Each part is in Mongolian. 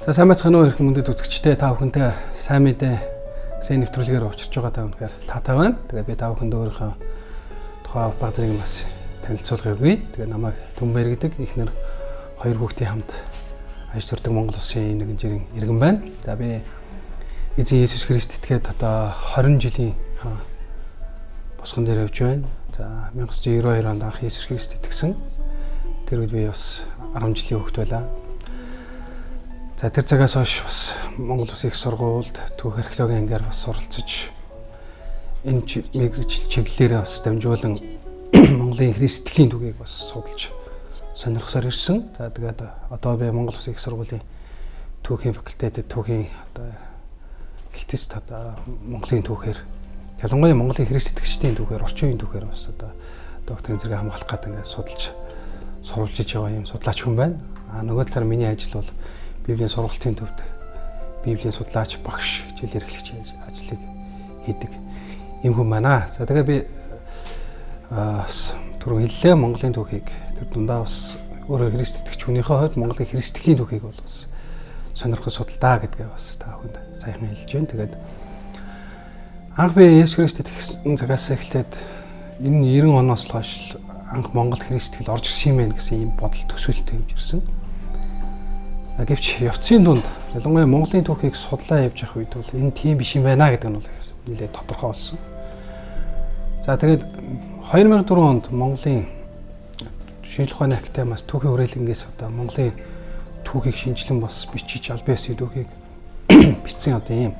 За сайн байцгаана уу эрхэм мөндөд үзэгчдээ, та бүхэнтэй сайн мэдээ сайн нэвтрүүлгээр учирч байгаа та бүхээр таатай байна. Тэгээ би та бүхэнд өөрийнхөө тухай баг зэрэг бас танилцуулга өгье. Тэгээ намайг Түнбэр гэдэг, эхнэр, хоёр хүүхдийн хамт аж төрдөг Монгол улсын нэгэн жирийн иргэн байна. За би эзэн Есүс Христ итгээд одоо 20 жилийн босгон дээр явж байна. За 1992 онд анх Есүс Христ итгэсэн. Тэр үед би бас 10 жилийн хүүхэд байлаа. За тэр цагаас хойш бас Монгол Улсын их сургуульд түүх археологийн ангиар бас суралцаж, энэ мэргэжил чиглэлээрээ бас дамжуулан Монголын христтгэлийн түүхийг бас судалж сонирхсоор ирсэн. За тэгээд одоо би Монгол Улсын их сургуулийн түүхийн факультетэд түүхийн одоо хэлтэст одоо Монголын түүхээр, ялангуяа Монголын христ итгэгчдийн түүхээр, орчин үеийн түүхээр бас одоо докторийн зэрэг хамгаалах гэдэг ингээд судалж сурвалжиж байгаа юм судлаач хүн байна. А нөгөө талаар миний ажил бол Библийн сургалтын төвд Библийн судлаач, багш, хичээл эрхлэгч ажлыг хийдэг юм хүн байна. За тэгээ би түрүү хэллээ, Монголын түүхийг тэр дундаа бас өөрөө христ итгэгч хүнийхээ хувьд Монголын христтгэлийн түүхийг бол бас сонирхол судалдаа гэдгээ бас та бүхэнд саяхан хэлж байна. Тэгээд анх би Есүс Христ итгэсэн цагаас эхлээд энэ 90 оноос хойш анх Монгол христтгэл орж ирсэн юм байна гэсэн ийм бодол төсөөлтөй явж ирсэн. Гэвч явцын дунд ялангуяа Монголын түүхийг судлаа явж явах үед бол энэ тийм биш юм байна гэдэг нь бол нэлээд тодорхой болсон. За тэгээд 2004 онд Монголын шинжлэх ухааны академиас түүхийн хүрээлэнгээс одоо Монголын түүхийг шинжилэн бас бичиж, албан ёсны түүхийг бичсэн одоо ийм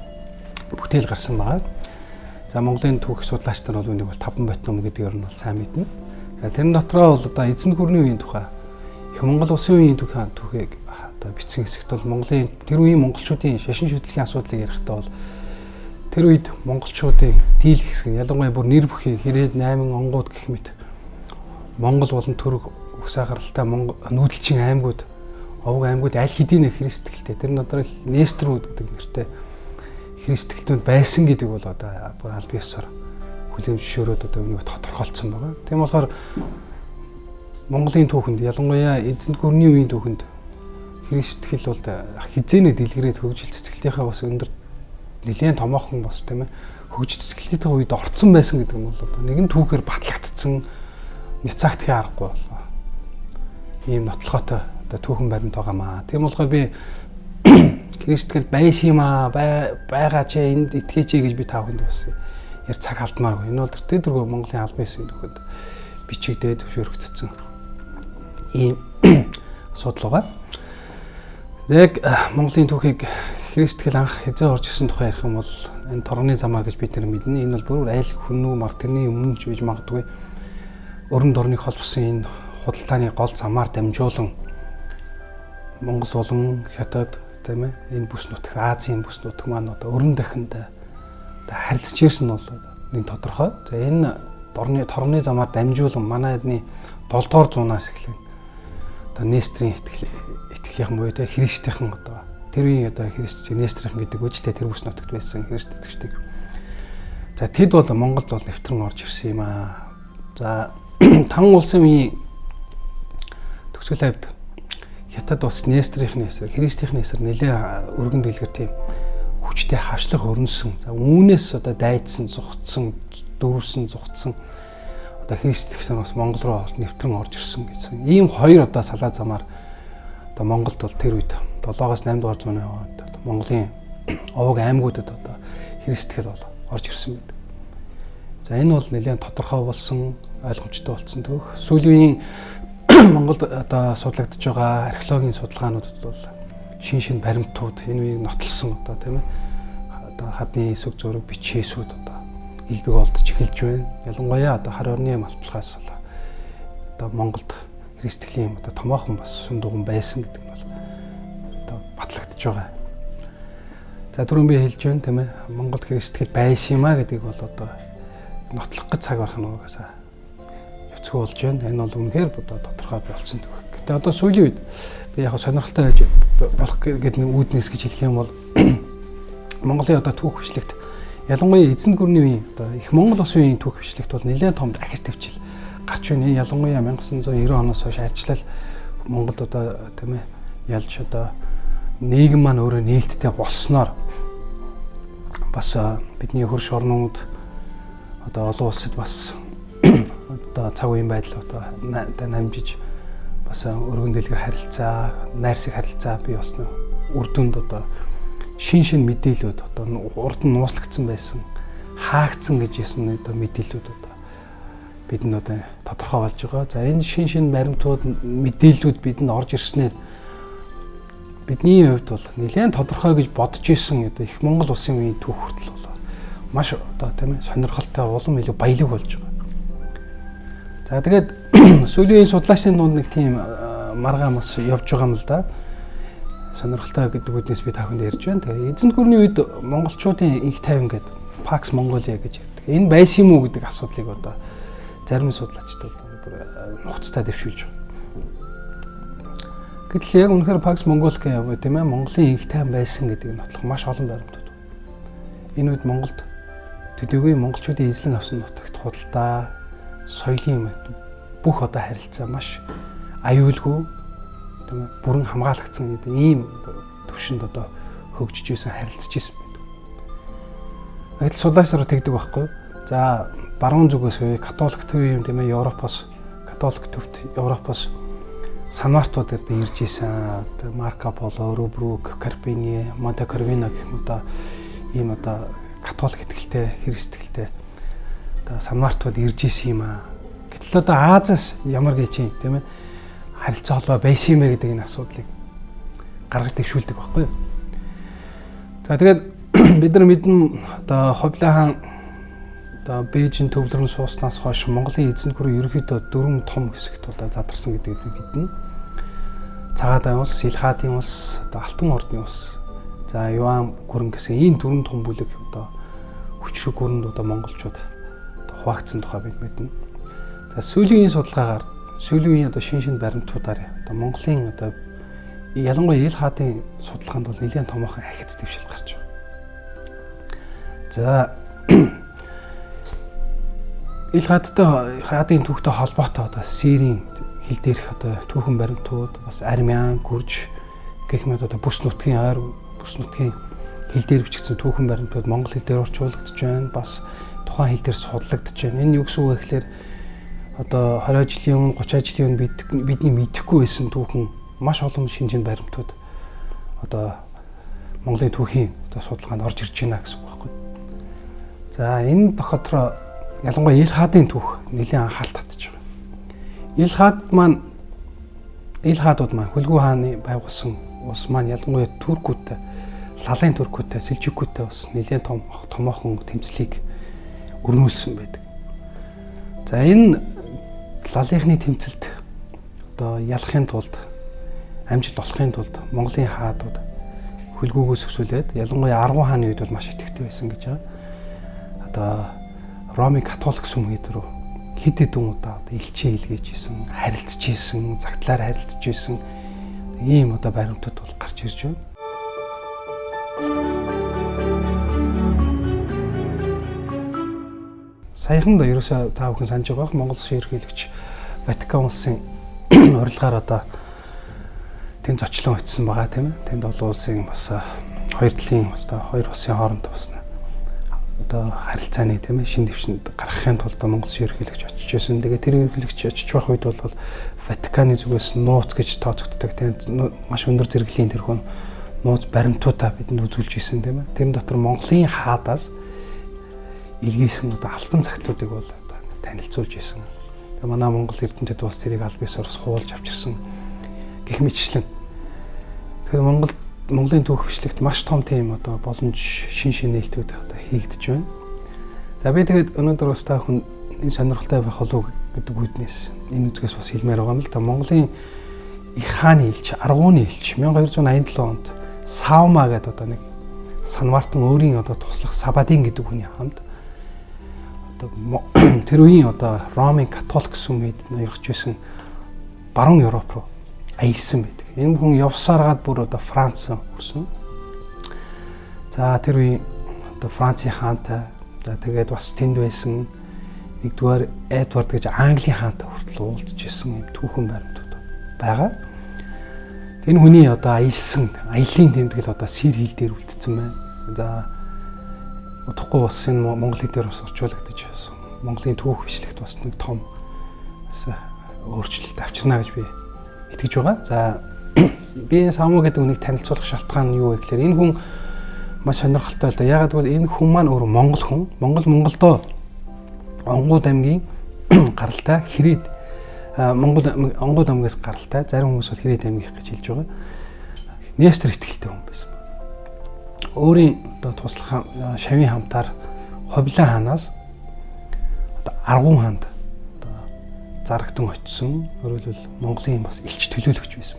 бүтээл гарсан байгаа. За Монголын түүх судлаач нар бол үүнийг бол таван бот ном гэдэг нь бол сайн мэднэ. За тэрэн дотроо бол одоо эзэн гүрний үеийн тухай, их Монгол улсын үеийн түүхийг одоо бичсэн хэсэгт бол Монголын тэр үеийн монголчуудын шашин шүтлэгийн асуудлыг ярихдаа бол тэр үед монголчуудын дийлэх хэсэг нь ялангуяа бүр нэр бүхий хэрээд 8 онгууд гэх мэт Монгол болон Түрк үгс агаралтай нүүдэлчин аймагуд, овог аймагуд аль хэдийн христтгэлтэй, тэр дотор Нестрүүд гэдэг нэртэй христтгэлтүүд байсан гэдэг бол одоо бүр аль биесээр хүлээн зөвшөөрөөд одоо үүнийг тодорхойлцсон байгаа. Тийм болохоор Монголын түүхэнд, ялангуяа эзэнт гүрний үеийн түүхэнд христтгэл бол хизээний дэлгэрээд хөгжил цэцгэлтийнхээ бас өндөр нэлээд томоохон бас тийм хөгжил цэцгэлтийн үед орцсон байсан гэдэг нь бол одоо нэгэн түүхээр батлагдсан няцаагдахын аргагүй болоо. Ийм нотлохотой одоо түүхэн баримт байгаамаа. Тийм болохоор би христтгэл байсан юм аа, байгаа ч энд итгэж гэж би та бүхэнд бас яар цаг алдмааргүй. Энэ бол тэр дөрвөө Монголын албан ёсны түүхэд бичигдээд зөвшөөрөгдсөн ийм асуудал байгаа. Яг Монголын түүхийг христтгэл анх хэзээ орж ирсэн тухай ярих юм бол энэ торгоны замаар гэж бид нар мэднэ. Энэ бол бүр айл хүннүү мар тэрний өмнө ч байж магадгүй өрн дорныг холбосон энэ худалдааны гол замаар дамжуулан Монгол болон Хятад тийм энэ бүс нутагт, Азийн бүс нутаг маань одоо өрн дахинд одоо харилцаж ирсэн нь бол нэг тодорхой. За энэ дорны торгоны замаар дамжуулан манай эдний 7 дугаар зуунаас эхлэн одоо Нестрийн итгэлийнхэн буюу те христийнхэн одоо тэр үеийн одоо христ Нестрийнхэн гэдэг үжтэй тэр бүс нутагт байсан христ итгэгчдэг. За тэд бол Монголд бол нэвтрэн орж ирсэн юм аа. За Тан улсын үеийн төгсгөл хавьд Хятад бас Нестрийнхний эсрэг, христийнхний эсрэг нэлээд өргөн дэлгэр тийм хүчтэй хавчлах өрнөсөн. За үүнээс одоо дайдсан, зугтсан, дөрвсөн, зугтсан одоо христ итгэгч нар бас Монгол руу нэвтрэн орж ирсэн гэсэн. Ийм хоёр одоо салаа замаар одоо Монголд бол тэр үед 7-оос 8 дугаар зууны хооронд Монголын овог аймагуудад одоо христтгэл бол орж ирсэн байдаг. За энэ бол нэлээд тодорхой болсон, ойлгомжтой болсон түүх. Сүүлийн үеийн Монголд одоо судлагдж байгаа археологийн судалгаануудад бол шин шин баримтууд энэ үеийг нотолсон одоо тийм одоо хадны сүг зураг бичээсүүд одоо илбэг олдож эхэлж байна. Ялангуяа одоо хар орны малтлагаас бол одоо Монголд христтгэлийн одоо томоохон бас сүм дугуй байсан гэдэг нь бол одоо батлагдж байгаа. За түрүүн би хэлж байна тийм Монголд христтгэл байсан юм а гэдгийг бол одоо нотлох гэж цаг барах нь угаасаа явцгүй болж байна. Энэ бол үнэхээр одоо тодорхой болсон түүх. Гэтэ одоо сүүлийн үед би яг сонирхолтой байж болох гэдэг нэг үүднээс гэж хэлэх юм бол Монголын одоо түүх бичлэгт, ялангуяа эзэнт гүрний үеийн одоо их Монгол улсын үеийн түүх бичлэгт бол нэлээд том дахис төвчл гарч байна. Ялангуяа 1990 оноос хойш ажиллал Монголд одоо тийм ялж одоо Нийгэм маань өөрөө нээлттэй болсноор бас бидний хөрш орнууд одоо олон улсад бас одоо цаг үеийн байдал одоо намжиж бас өргөн дэлгэр харилцаа, найрсаг харилцаа бий болсны үр дүнд одоо шин мэдээлүүд одоо урд нь нууцлагдсан байсан, хаагдсан гэж хэлсэн одоо мэдээлүүд одоо бидэнд одоо тодорхой болж байгаа. За энэ шин баримтууд мэдээллүүд бидэнд орж ирснээр бидний хувьд бол нэлээд тодорхой гэж бодож исэн одоо их Монгол улсын үеийн түүх хүртэл бол маш одоо тийм сонирхолтой улам илүү баялаг болж байгаа. За тэгээд сүүлийн үеийн судлаачдын дунд нэг тийм маргаан бас явж байгаа юм л да. Сонирхолтой гэдэг үднээс би та бүхэнд ярьж байна. Тэгээд эзэнт гүрний үед монголчуудын инх тайван гэдэг Pax Mongolia гэж ярьдаг. Энэ байсан юм уу гэдэг асуудлыг одоо зарим судлаачид бол бүр нухацтай дэвшүүлж байна. Гэтэл яг үнэхээр Pax Mongolica яваа тийм Монголын инх тайван байсан гэдэг нь нотлох маш олон баримтууд. Энэ үед Монголд төдийгүй монголчуудын эзлэн авсан нутагт худалдаа, соёлын бүх одоо харилцаа маш аюулгүй тийм бүрэн хамгаалагдсан гэдэг ийм төвшөнд одоо хөгжиж исэн, харилцаж исэн байдаг. Гэтэл судлаач нар тэгдэг байхгүй. За баруун зүгээс үе католик төвийн юм тийм Европоос католик төвт Европоос санвартууд ирж исэн. Марко Поло, Рубрук, Карпини, Монте Карвино гэх мэт одоо ийм одоо католик итгэлтэй, христ итгэлтэй одоо санвартууд ирж исэн юм аа. Гэтэл одоо Азиас ямар гэж юм тийм харилцаа холбоо байсан юм бэ гэдэг энэ асуудлыг гаргаж дэвшүүлдэг байхгүй юу. За тэгээд бид нар мэднэ одоо Ховлаа хаан одоо Бээжин төвлөрөн сууснаас хойш Монголын эзэнт гүрэн ерөнхийдөө дөрвөн том хэсэгт бол задарсан гэдгийг би мэднэ. Цагаатай улс, Илхаадын улс, одоо Алтан ордны улс, за Юан гүрэн гэсэн ийм дөрвөн том бүлэг одоо хүчрэг гүрэнд одоо монголчууд одоо хуваагдсан тухай бид мэднэ. За сүүлийн үеийн судалгаагаар сүүлийн үеийн одоо шин баримтуудаар одоо Монголын одоо ялангуяа Ил хаадын судалгаанд бол нэлээд томоохон ахиц дэвшил гарч байна. За Ил хаадтай хаадын түүхтэй холбоотой одоо Сирийн хил дээрх одоо түүхэн баримтууд бас армян, гүрж гэх мэт одоо бүс нутгийн ойр бүс нутгийн хил дээр бичигдсэн түүхэн баримтууд монгол хэл дээр орчуулагдаж байна. Бас тухайн хэл дээр судлагдаж байна. Энэ юу гэсэн үг вэ гэхээр одоо 20 жилийн өмнө, 30 жилийн өмнө бидний мэдэхгүй байсан түүхэн маш олон шин баримтууд одоо Монголын түүхийн одоо судалгаанд орж ирж байна гэсэн үг байхгүй. За энэ тохиолдолд ялангуяа Ил хаадын түүх нэлээд анхаарал татж байгаа. Ил хаад маань Ил хаадууд маань Хүлгүү хааны байгуулсан улс маань ялангуяа туркуудтай, лалын туркуудтай, селжукуудтай бас нэлээд томоохон тэмцлийг өрнүүлсэн байдаг. За энэ лалынхны тэмцэлд одоо ялахын тулд амжилт олохын тулд Монголын хаадууд Хүлгүүгээс өсвөлээд ялангуяа Аргун хааны үед бол маш идэвхтэй байсан гэж байгаа. Одоо Ромын католик сүм хэд рүү хэд хэдэн удаа одоо элчээ илгээж исэн, харилцаж исэн, загтлаар харилцаж исэн ийм одоо баримтууд бол гарч ирж байна. Саяхан да ерөөсөө та бүхэн санаж байгаа Монгол Улсын ерөнхийлөгч Ватикан улсын урилгаар одоо тэнд зочлон очсон байгаа тийм ээ. Тэнд олон улсын бас хоёр талын бас хоёр улсын хооронд бас одоо харилцааны тийм ээ шин дэвшинд гаргахын тулд Монгол Улсын ерөнхийлөгч очиж байсан. Тэгээд тэр ерөнхийлөгч очиж байх үед бол Ватиканы зүгээс нууц гэж тооцогддог тийм маш өндөр зэрэглэлийн тэр хүн нууц баримтуудаа бидэнд үзүүлж ирсэн тийм ээ. Тэрэн дотор Монголын хаадаас илгээсэн одоо альбан цагтлуудыг бол одоо танилцуулж ирсэн. Тэгээ манай Монгол эрдэмтэд бас тэрийг аль биесээр бас хуулж авчирсан гэх мэтчлэн. Тэгэхээр Монголын түүх бичлэгт маш том тийм одоо боломж шин нээлтүүд одоо хийгдэж байна. За би тэгээд өнөөдөр бас та хүн энэ сонирхолтой байх болов уу гэдэг үүднээс энэ үзгээс бас хэлмээр байгаа юм л да. Монголын их хааны элч, Аргууны элч 1287 онд Савма гэдэг одоо нэг Санвартан өөрийн одоо туслах Сабадин гэдэг хүний хамт одоо тэр үеийн одоо Ромын католик сүмэд ноёрхож байсан баруун Европ руу аялсан байдаг. Энэ хүн явсараад бүр одоо Франц хүрсэн. За тэр үеийн одоо Францын хаантай, за тэгээд бас тэнд байсан нэгдүгээр Эдвард гэж Английн хаантай хүртэл уулзж исэн юм түүхэн баримтууд байгаа. Энэ хүний одоо аялсан аялын тэмдгэл одоо сэр хил дээр үлдсэн байна. За удахгүй бас энэ Монголын дээр бас орчуулагдаж байсан. Монголын түүх бичлэгт бас нэг том өөрчлөлт авчирна гэж би итгэж байгаа. За би Саму гэдэг хүнийг танилцуулах шалтгаан нь юу вэ гэхээр энэ хүн маш сонирхолтой л да. Яагаад гэвэл энэ хүн маань өөр монгол хүн. Монголдоо Онгууд аймгийн гаралтай Хэрээд Монгол Онгууд аймгаас гаралтай зарим хүмүүс бол Хэрээд аймгийнх гэж хэлж байгаа. Нестор итгэлтэй хүн байсан. Өөрийн одоо туслах шавийн хамтаар Ховлан хаанаас одоо Аргун хаанд одоо зарагдан очисон. Өөрөөр хэлбэл Монголын бас элч төлөөлөгч байсан.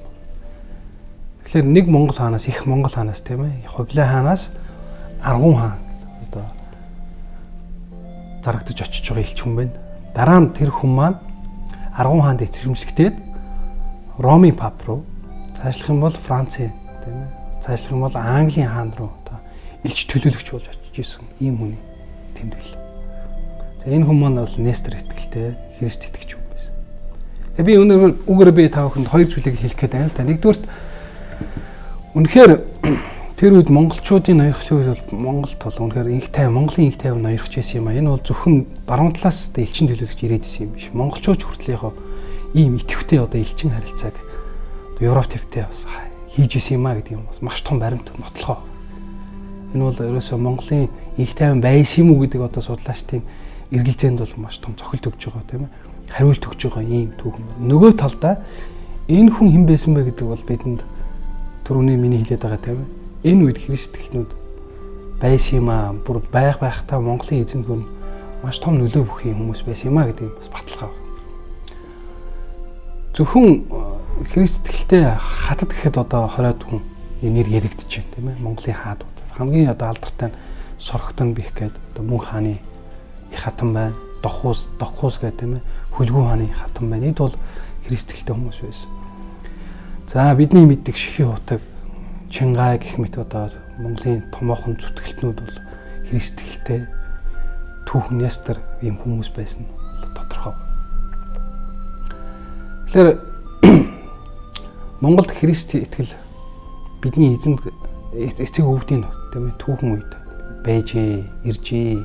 Тэгэхээр нэг Монгол хаанаас их Монгол хаанаас тийм Ховлан хаанаас Аргун хаан одоо зарагдаж очиж байгаа элч хүн байна. Дараа нь тэр хүн маань Аргун хаанд итгэмжлэгдээд Ромын пап руу, цаашлах юм бол Францын тийм цаашлах юм бол Английн хаан руу одоо элч төлөөлөгч болж очиж исэн ийм хүний тэмдэглэл. За энэ хүн маань бол Нестор итгэлтэй, Христ итгэгч хүн байсан. Тэгээ би өнөөдөр үгээр би та бүхэнд хоёр зүйлийг хэлэх гээд байна л да. Нэгдүгээрт үнэхээр тэр үед монголчуудын ноёрхлын үед бол Монголд бол үнэхээр инх тайван, Монголын инх тайван ноёрхож байсан юм а. Энэ бол зөвхөн баруун талаас одоо элчин төлөөлөгч ирээд исэн юм биш. Монголчууд хүртэл яг ийм идэвхтэй одоо элчин харилцааг одоо Европ твтэй бас хийж исэн юм а гэдэг юм бас маш том баримт нотлохоо. Энэ бол ерөөсөө Монголын инх тайван байсан юм уу гэдэг одоо судлаачдын эргэлзээнд бол маш том цохилт өгж байгаа тийм хариулт өгж байгаа ийм түүх юм. Нөгөө талдаа энэ хүн хэн байсан бэ гэдэг бол бидэнд түрүүний миний хэлээд байгаа тийм энэ үед Христ итгэлтнүүд байсан юм аа. Бүр байх байхдаа Монголын эзэнт гүр маш том нөлөө бүхий хүмүүс байсан юм аа гэдэг бас баталгаа байна. Зөвхөн Христ итгэлтэй хатад гэхэд одоо 20-од хүн нэр яригдчих байна тийм Монголын хаадууд. Хамгийн одоо алдартай нь Сорхтон бих гээд одоо Мөнх хааны их хатан байна. Дохуус гэдэг тийм Хүлгүү хааны хатан байна. Эд бол Христ итгэлтэй хүмүүс байсан. За бидний мэддэг Шихи хутаг, Чингай гэх мэт одоо Монголын томоохон зүтгэлтнүүд бол Христ итгэлтэй түүхэн Нестор ийм хүмүүс байсан нь тодорхой. Тэгэхээр Монголд Христ итгэл бидний эзэн эцэг өвдийн тийм түүхэн үед байжээ, иржээ.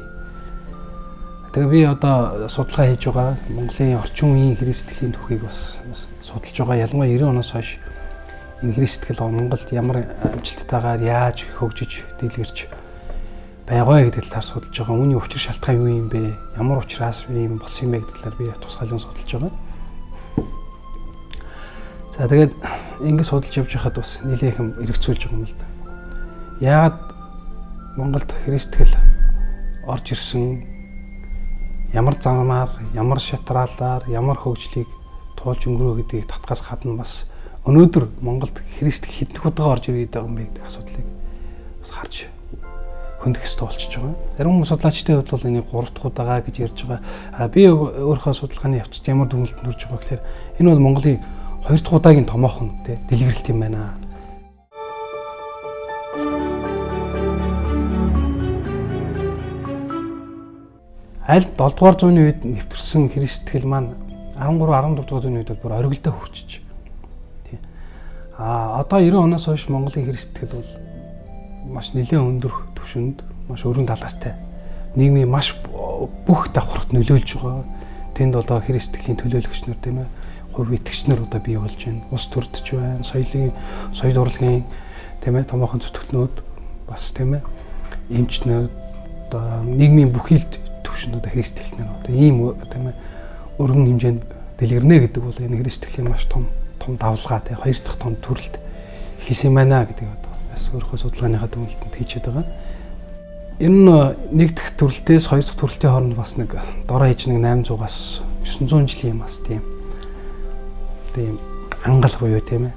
Тэгээ би одоо судалгаа хийж байгаа Монголын орчин үеийн Христ итгэлийн түүхийг бас судалж байгаа. Ялангуяа 90 оноос хойш энэ Христ итгэл Монголд ямар амжилттайгаар яаж хөгжиж дэлгэрч байгаа гэдэг талаар судалж байгаа. Үүний учир шалтгаан юу юм бэ? Ямар учраас ийм болсон юм бэ гэдэг талаар би тусгаалan судалж байгаа. За тэгээд ингэ судалж явж байхад бас нэлээх юм эргэцүүлж байгаа юм л да. Яагаад Монголд Христ итгэл орж ирсэн, ямар замаар, ямар шатраалаар, ямар хөгжлийг туулж өнгөрөө гэдгийг татгаас гадна бас өнөөдөр Монголд Христ итгэл хэдэн удаа орж ирээд байгаа юм бэ гэдэг асуудлыг бас харж хөндөх ёстой болчихж байгаа. Зарим хүмүүс судлаачдын хувьд бол энийг 3 дахь удаага гэж ярьж байгаа. А би өөрийнхөө судалгааны явцад ямар дүгнэлтэнд хүрч байгаа гэхээр энэ бол Монголын 2 дахь удаагийн томоохон дэлгэрэлт юм байна. Аль 7 дугаар зууны үед нэвтэрсэн Христ итгэл маань 13 14 дугаар зууны үед бол бүр оргилдоо хүрчиж. Тийм. А одоо 90 оноос хойш Монголын Христ итгэл бол маш нэлээд өндөр түвшинд, маш өргөн талаастай нийгмийн маш бүх давхарт нөлөөлж байгаа. Тэнд одоо Христ итгэлийн төлөөлөгч нар тийм хувь итгэгч нар одоо бий болж байна. Улс төрдөж байна. Соёлын, соёл урлагийн тийм томоохон зүтгэлнүүд бас тийм эмч нар одоо нийгмийн бүхий л түвшинд одоо Христ итгэл нар одоо ийм тийм өргөн хэмжээнд дэлгэрнэ гэдэг бол энэ Христ итгэлийн маш том давлгаа тийм хоёр дахь том төрөлт хийсэн юм байна гэдэг одоо бас өөрийнхөө судалгааныхаа дүгнэлтэнд хийчихэд байгаа. Энэ нэг дахь төрөлтөөс хоёр дахь төрөлтийн хооронд бас нэг дорой хийж нэг 800-аас 900 жилийн юм бас тийм ангал буюу тийм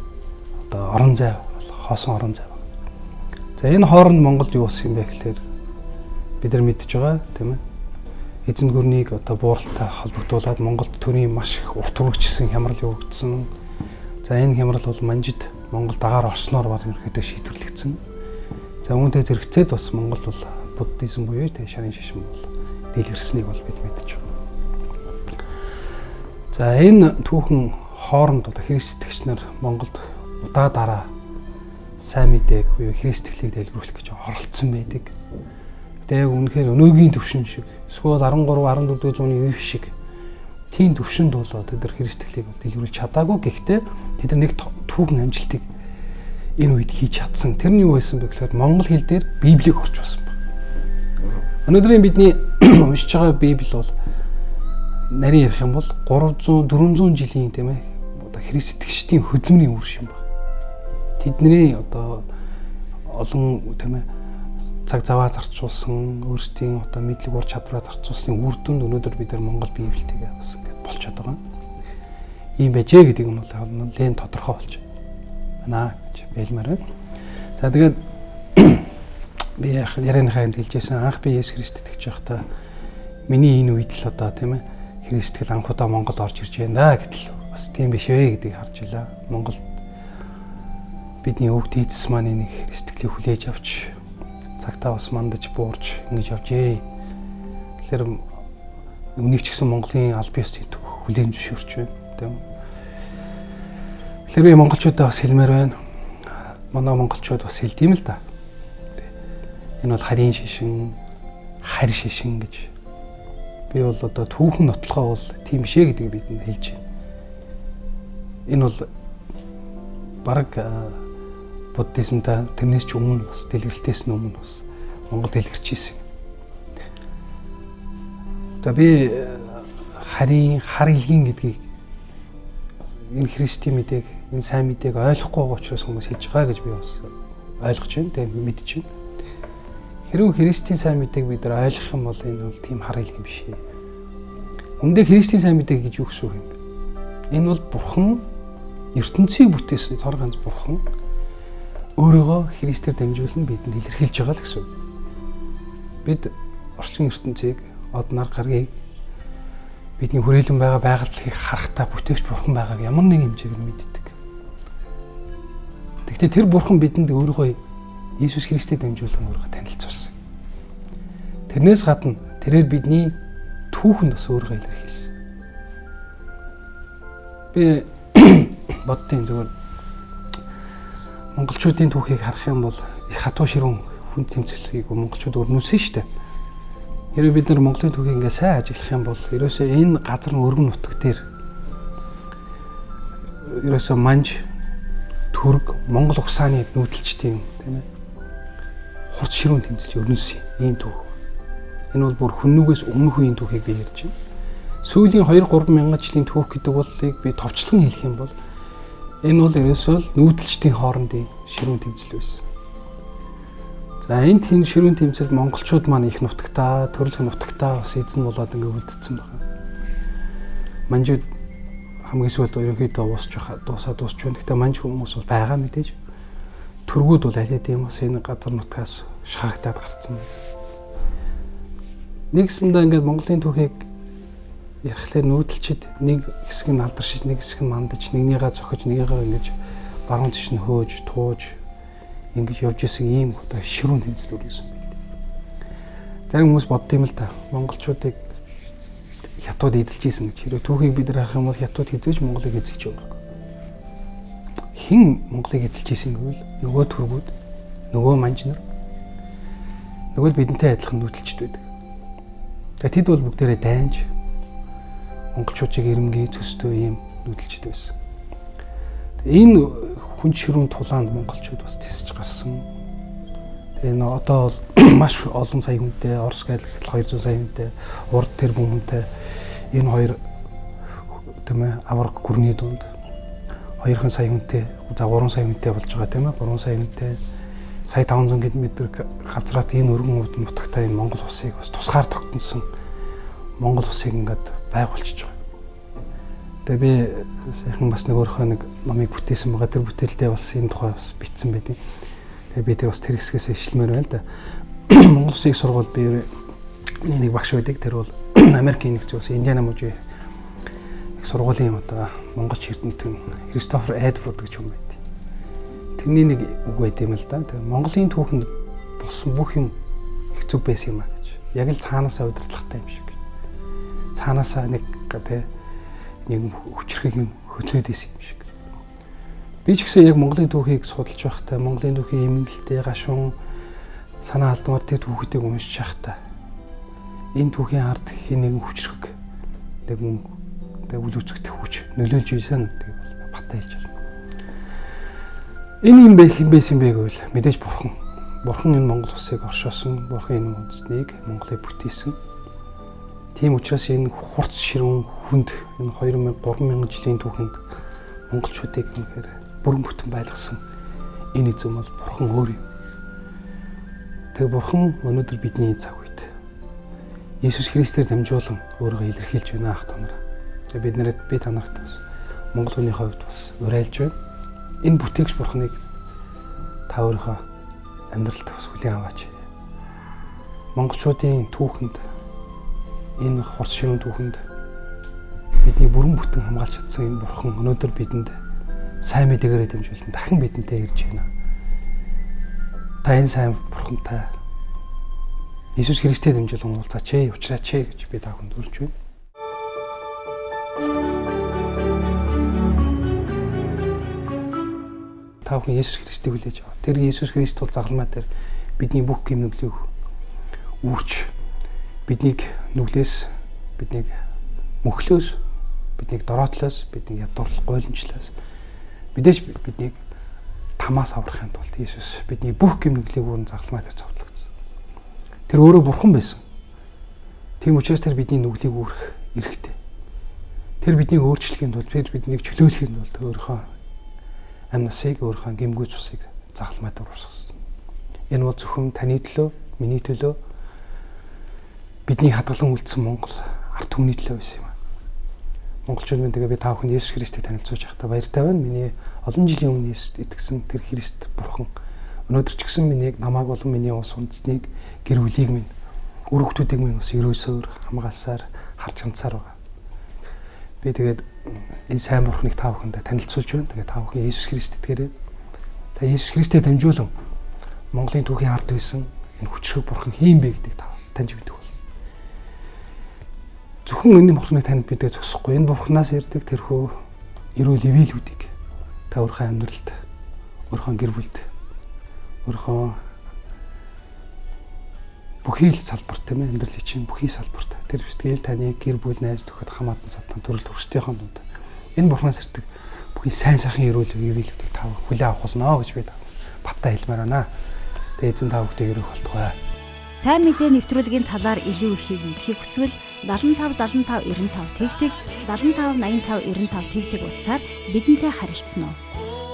одоо орон зай хоосон орон зай. За энэ хооронд Монголд юу болсон юм бэ гэхлээр бид нар мэдж байгаа тийм эзэн гүрнийг одоо бууралтай холбогдуулаад Монголд төрийн маш их урт үргэлжилсэн хямрал явагдсан. За энэ хямрал бол Манжид Монголд агаар орсноор баг ерөнхийдөө шийдвэрлэгдсэн. За үүнтэй зэрэгцээд бас Монголд бол буддизм буюу шарын шашин бол дэлгэрснийг бол бид мэдж байна. За энэ түүхэн хооронд бол Христ итгэгч нар Монголд удаа дараа сайн мэдээг буюу Христ итгэлийг дэлгэрүүлэх гэж оролцсон байдаг. Гэтэ яг үнэхээр өнөөгийн төвшин шиг эсвэл 13 14 дугаар зууны үе шиг тийм төвшөнд болоо тэд нар Христ итгэлийг дэлгэрүүлж чадаагүй. Гэхдээ тэд нар нэг түүхэн амжилтыг энэ үед хийж чадсан. Тэр нь юу байсан бэ гэхээр монгол хэл дээр Библийг орчуулсан байна. Өнөөдрийн бидний уншиж байгаа Библи бол нарийн ярих юм бол 300 400 жилийн, тийм ээ, одоо Христ итгэгчдийн хөдөлмөрийн үр шим байна. Тэдний одоо олон, тийм ээ, цаг заваа зарцуулсан, өөрсдийн одоо мэдлэг ур чадвараа зарцуулсны үр дүнд өнөөдөр бид нар Монгол Библитэйгээ бас ингээд болчиход байгаа. Ийм байжээ гэдэг нь бол нэлээд тодорхой болж байна гэж байлмаар байна. За, тэгээд би яг ярианыхаа энд хэлжсэн, анх би Есүс Христ итгэж байхдаа миний энэ үед л одоо, тийм ээ, Христ итгэл анх удаа Монгол орж ирж байна да гэтэл бас тийм биш ээ гэдгийг харж илаа. Монгол бидний өвөг дээдэс маань нэг Христ итгэлийг хүлээж авч цагтаа бас мандаж буурч ингэж явжээ. Тэгэхээр үнийг ч гэсэн Монголын аль биесийн хүлээн зөвшөөрч байна, тийм үү. Тэгэхээр би монголчуудаа бас хэлмээр байна. Манай монголчууд бас хэлдэм л да. Энэ бол харийн шишин, харь шишин гэж. Би бол одоо түүхэн нотлохоо бол тийм бишээ гэдгийг бидэнд хэлж байна. Энэ бол бараг буддизмда тэрнээс ч өмнө бас дэлгэрэлтээс нь өмнө бас Монгол дэлгэрч ийсэн. За, би харийн хар илгийн гэдгийг энэ Христийн мэдээг, энэ сайн мэдээг ойлгохгүй байгаа учраас хүмүүс хэлж байгаа гэж би бас ойлгож байна. Тэгээ мэдэж байна. Хэрвээ Христийн сайн мэдээг бид нар ойлгох юм бол энэ бол тийм хар илгийн биш ээ. Үндэ Христийн сайн мэдээг гэж юу гэсэн үг юм бэ? Энэ бол Бурхан ертөнцийг бүтээсэн цор ганц Бурхан өөрийгөө Христээр дамжуулан бидэнд илэрхийлж байгаа л гэсэн үг. Бид орчин ертөнцийг, од нар гаргийг, бидний хүрээлэн байгаа байгаль харахтаа бүтээгч Бурхан байгааг ямар нэгэн хэмжээгээр мэддэг. Гэхдээ тэр Бурхан бидэнд өөрийгөө Иесус Христээр дамжуулан өөрийгөө танилцуулсан. Тэрнээс гадна тэрээр бидний түүхэнд бас өөрийгөө илэрхийлсэн. Би боддیں۔ Зүгээр монголчуудын түүхийг харах юм бол их хатуу ширүүн хүн тэмцэлийг монголчууд өрнүүлсэн шүү дээ. Хэрвээ бид нар Монголын түүхийг ингээ сайн ажиглах юм бол ерөөсөө энэ газар өргөн нутаг дээр ерөөсөө манж, түрг, монгол угсааны нүүдэлчтэй юм, тийм ээ. Хурц ширүүн тэмцэл өрнөсөн ийм түүх. Энэ бол бүр хүннүгээс өмнөх үеийн түүхийг би ярьж байна. Сүүлийн 2 3 мянган жилийн түүх гэдэг боллыг би товчлон хэлэх юм бол энэ бол ерөөсөө л нүүдэлчдийн хоорондын ширүүн тэмцэл байсан. За, энэ тийм ширүүн тэмцэлд монголчууд маань их нутагтаа, төрөлх нутагтаа бас эзэн болоод ингээ үлдсэн байна. Манжууд хамгийн сүүлд ерөнхийдөө уусч байхаа дуусаа дуусч байна. Гэхдээ манж хүмүүс бол байгаа мэдээж. Түргүүд бол аль хэдийн бас энэ газар нутгаас шахагдаад гарцсан байсан. Нэгсэндээ ингээд Монголын түүхийг ярихлаар нүүдэлчид нэг хэсэг нь алдаршиж, нэг хэсэг нь мандаж, нэгнийгаа зохиж, нэгнийгаа ингэж баруун тийш нь хөөж, тууж ингэж явж исэн ийм одоо ширүүн тэмцэл үргэлжлсэн байт. Зарим хүмүүс бодд юм л та. Монголчуудыг хятад эзэлж исэн гэж. Хэрвээ түүхийг бид нар харах юм бол хятад хэзээ ч Монголыг эзэлж байгаагүй. Хэн Монголыг эзэлж исэн гэвэл нөгөө түргүүд, нөгөө манж нар, нөгөө л бидэнтэй адилхан нүүдэлчд байдаг. Тэгээ тэд бол бүгдээрээ дайнж монголчуудыг ирэмгий цөстөө ийм нүүдэлчд байсан. Энэ хүн ширүүн тулаанд монголчууд бас тисэж гарсан. Тэгээ энэ одоо бол маш олон сая хүнтэй, Орос гээл 200 сая хүнтэй, урд тэрбум хүнтэй энэ хоёр, тийм ээ, аварга гүрний дунд 2 сая хүнтэй, за 3 сая хүнтэй болж байгаа, тийм ээ, 3 сая хүнтэй, сая 500 км хавцраат энэ өргөн ууд нутагтай энэ Монгол улсыг бас тусгаар тогтносон Монгол улсыг ингээд байгуулчихж байгаа. Тэгээ би сайхан бас нэг өөрийнхөө нэг номыг бүтээсэн байгаа. Тэр бүтээлдээ бас энэ тухай бас бичсэн байдаг. Тэгээ би тэр бас тэр хэсгээс ишлмээр байна л да. Монгол улсын их сургуульд би миний нэг багш байдаг. Тэр бол Америкийн нэгдсэн улсын Индиана мужийн их сургуулийн одоо монголч эрдэмтэн Кристофер Эдвард гэж хүн байд. Тэрний нэг үг байд юм л да. Тэгээ Монголын түүхэнд болсон бүх юм их зөв байсан юм а гэж. Яг л цаанаасаа удирдлагатай юм шиг. Цаанаасаа нэг, тэ, нэг хүчрхэг юм хөтлөөд исэн юм шиг. Би ч гэсэн яг Монголын түүхийг судалж байхдаа Монголын түүхийн эмгэнэлтэй гашуун санаа алдмаар тэр түүхүүдийг уншиж байхдаа энэ түүхийн ард хэн нэгэн хүчрэх нэгэн үл үзэгдэх хүч нөлөөлж ийсэн гэдэг бол баттай хэлж байна. Энэ юм бэ хэн байсан бэ гэвэл мэдээж бурхан. Бурхан энэ Монгол улсыг оршоосон, бурхан энэ үндэстнийг Монголыг бүтээсэн. Тийм учраас энэ хурц ширүүн хүнд энэ 2000 3000 жилийн түүхэнд монголчуудыг үнэхээр бүрэн бүтэн байлгасан энэ эзэн бол бурхан өөр юм. Тэгээ бурхан өнөөдөр бидний цаг үед Иесус Христээр дамжуулан өөрийгөө илэрхийлж байна ах тонороо. Тэгээ бид нарэд би та нарт бас Монгол хүний хувьд бас уриалж байна. Энэ бүтээгч бурханыг та өөрийнхөө амьдралд бас хүлээн аваач. Монголчуудын түүхэнд энэ хурц ширүүн түүхэнд бидний бүрэн бүтэн хамгаалж чадсан энэ бурхан өнөөдөр бидэнд сайн мэдээгээрээ дамжуулан дахин бидэнтэй ирж байна. Та энэ сайн бурхантай Иесус Христээр дамжуулан уулзаач ээ, уулзраач ээ гэж би та бүхэнд урьж байна. Та бүхэн Иесус Христийг хүлээж аваа. Тэр Иесус Христ бол загалмай дээр бидний бүх гэм нүглийг үүрч биднийг нүглээс, биднийг мөхлөөс, биднийг дороотлоос, биднийг ядуурлах гуйланчлаас мэдээж биднийг тамаас аврахын тулд Иесус бидний бүх гэм нүглийг үүрэн загалмай дээр цовдлогдсон. Тэр өөрөө бурхан байсан. Тийм учраас тэр бидний нүглийг үүрэх эрхтэй. Тэр биднийг өөрчлөхийн тулд, тэр биднийг чөлөөлөхийн тулд өөрийнхөө амь насыг, өөрийнхөө гэмгүй цусыг загалмай дээр урсгасан. Энэ бол зөвхөн таны төлөө, миний төлөө, бидний хадгалан үлдсэн Монгол ард түмний төлөө байсан юм. Монголчууд минь тэгээ би та бүхэнд Есүс Христийг танилцуулж байхдаа баяртай байна. Миний олон жилийн өмнө Есүст итгэсэн тэр Христ бурхан өнөөдөр ч гэсэн миний намайг болон миний улс үндэстнийг, гэр бүлийг минь, үр хүүхдүүдийг минь бас ерөөсөөр хамгаалсаар харж хандсаар байгаа. Би тэгээд энэ сайн бурхныг та бүхэндээ танилцуулж байна. Тэгээд та бүхэн Есүс Христ итгээрэй. Та Есүс Христээр дамжуулан Монголын түүхийн ард байсан энэ хүчрхэг бурхан хэн бэ гэдгийг та таньж мэдэх болно. Зөвхөн энэ бурхныг танд мэдээ зогсохгүй. Энэ бурхнаас ирдэг тэрхүү эрүүл ивэлүүдийг та өөрийнхөө амьдралд, өөрийнхөө гэр бүлд, өөрийнхөө бүхий л салбарт, тийм ээ, амьдралын чинь бүхий салбарт тэр сэтгэл таны гэр бүл, найз нөхөд, хамаатан садан төрөл төвчдийнхөө дунд энэ бурхнаас ирдэг бүхий сайн сайхан эрүүл ивэлүүдийг та хүлээн авах болно гэж би баттай хэлмээр байна. Тэгээ эзэн та бүхнийг өрөөх болтугай. Сайн мэдээ нэвтрүүлгийн талаар илүү ихийг мэдэхийг хүсвэл 75 75 95 тэгтэг 75 85 95 тэгтэг утсаар бидэнтэй харилцсан уу?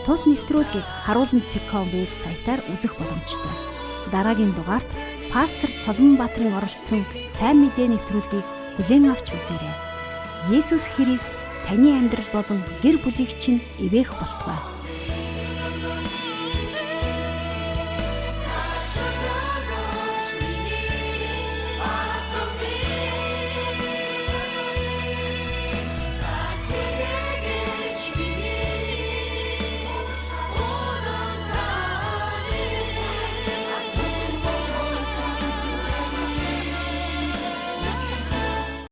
Тус нэвтрүүлгийг харуулн.com вебсайтаар үзэх боломжтой. Дараагийн дугаарт пастор Цолмонбаатарын оролцсон сайн мэдээ нэвтрүүлгийг хүлээн авч үзээрэй. Есүс Христ таны амьдрал болон гэр бүлийг чинь ивээх болтугай.